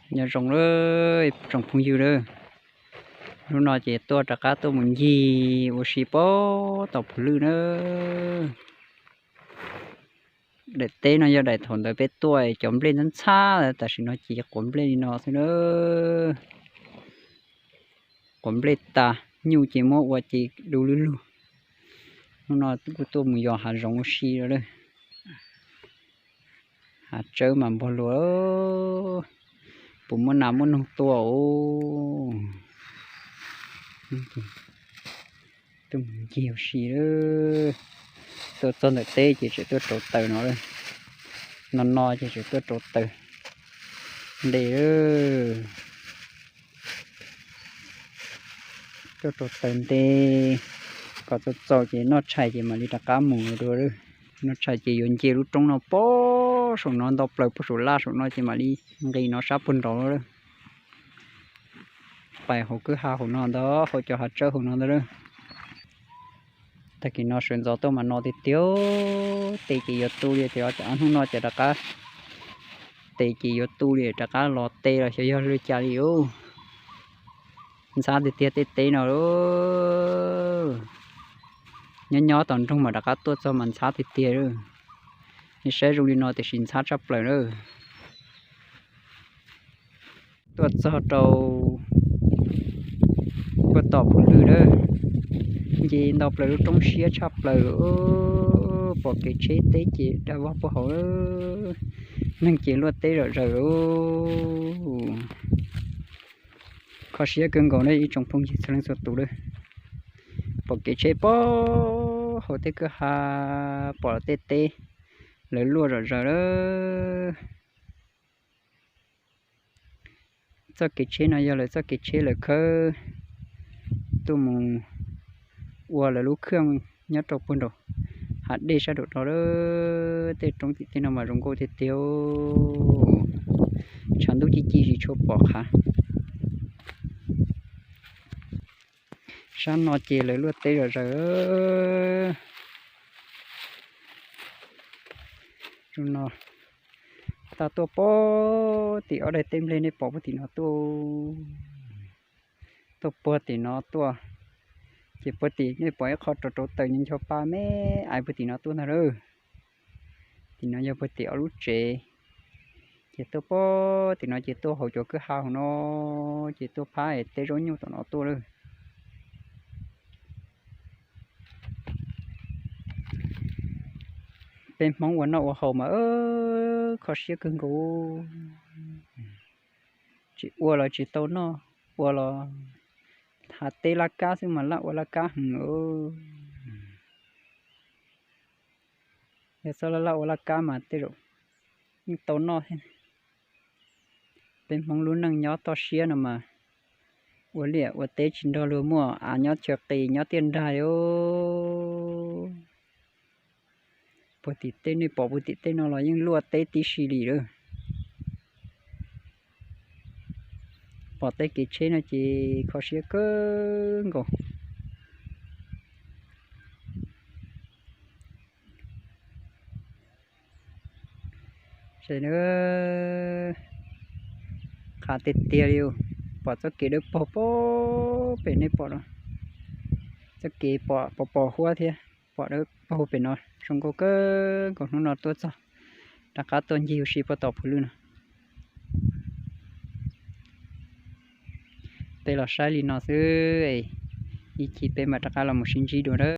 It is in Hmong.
Nyob zoo lawm tsoom phooj ywg lawm, hnub no ces tuaj rov qab tuaj mus ncig ua si puag tom Phuv Lwj na. Daim teb no yog daim thaum ntawd peb tuaj cov nplej ntxhab ntxhab, tam sim no ces quav nplej li no xwb na. Quav nplej tas, nyuj ces muab ua ces du lug lug. Hnub no kuj tuaj mus yos hav zoov ua si lawm. Hav tsawb mas npog luas, puas muaj nas muaj noog tuaj os. Tuaj mus ncig ua si lawm. Tuaj txog ntawm teb ces tseem tuaj rauv taws no lawm. No no ces tseem tuaj rauv taws nte lawm. Tuaj rauv taws nte kom txaus txaus ces noj tshais ces mam li rov qab mus dua lawm. Noj tshais ces yuav nce lub roob no puag saum no nto plaws puag saum laj saum no ces mam li nqis no sab puag nraud lawm. Pais hauv kwj ha hauv no ntag, hauv cov hav tsawb hauv no ntag lawm. Tag kis no sawv ntxov tuaj mas no tiag tiag, tes ces yuav tu li tias ob hnub no ces rov qab, tes ces yuav tu li rov qab los tes los xyov yog li cas li os. Ntxhab tiag tiag tej teb no lawm. Nyob nyob tom nroog mas rov qab tuaj txog mas ntxhab tiag tiag lawm. Nej saib zoo li no tiam sis ntxhab tshaj plaws lawm. Tuaj txog rau puag tom Phuv Lwj lawm, nce nto plaws lub roob siab tshaj plaws. Pom kev tsheb teb ces daj vog puag hauv, neeg ces luaj teb zom zaws. Kho siab kawg nkaus na ib tsoom phooj ywg txhua leej txhua tus lawm. Pom kev tsheb puag hauv tej kwj ha, pom tej teb lawv luaj zom zaws lawm. Txoj kev tsheb no yog lawv txoj kev tsheb lawv khawb tuaj mus ua lawv lub khaj nyob rau puag nraum hav dej sab nraum no lawm. Tej roob tim tej no mas zoo nkauj tiag tiag, tshav ntuj ci ci tsis tshua pom qhov. Sab no ces lawv luaj teb zom zaws. Zoo no, tag tuaj puag tim ob daim teb nplej nej pom puag tim no tuaj, tuaj puag tim no tuaj, ces puag tim nej pom ib qho rauv rauv taws ncho pa me aiv puag tim no tuaj ntag lawm. Tim no yog puag tim ob lub tsev, ces tuaj puag tim no ces tuaj hauv cov kwj ha hauv no, ces tuaj phab es teb zaub nyuj tom no tuaj lawm. Peb Hmoob ua noj ua haus mas kho siab kawg nkaus. Tsis ua los tsis tau noj, ua los hav teb laj kab xwb mas laj ua laj kab heev. Yog txhob laj laj ua laj kab mas tej zaum yeej tau noj thiab. Peb Hmoob lub neej nyob toj siab no mas ua liaj ua teb tsis nrog luag muaj, av nyob chaw qis nyob tiaj nrag os. Puag tim tej nej pom puag tim tej no los yeej luaj teb tib si li lawm. Pom tej kev tsheb no ces kho siab kawg nkaus. Qab tiag tiag li, pom txoj kev dawb paug puag pem nej pom no, txoj kev pom pos pos huab thiab pom dawb paug pem no zoo nkauj kawg nkaus. Hnub no tuaj txog rov qab tuaj ncig ua si puag tom Phuv Lwj no. Peb los saib li no xwb, ib chim peb mam rov qab los mus sib ntsib dua na.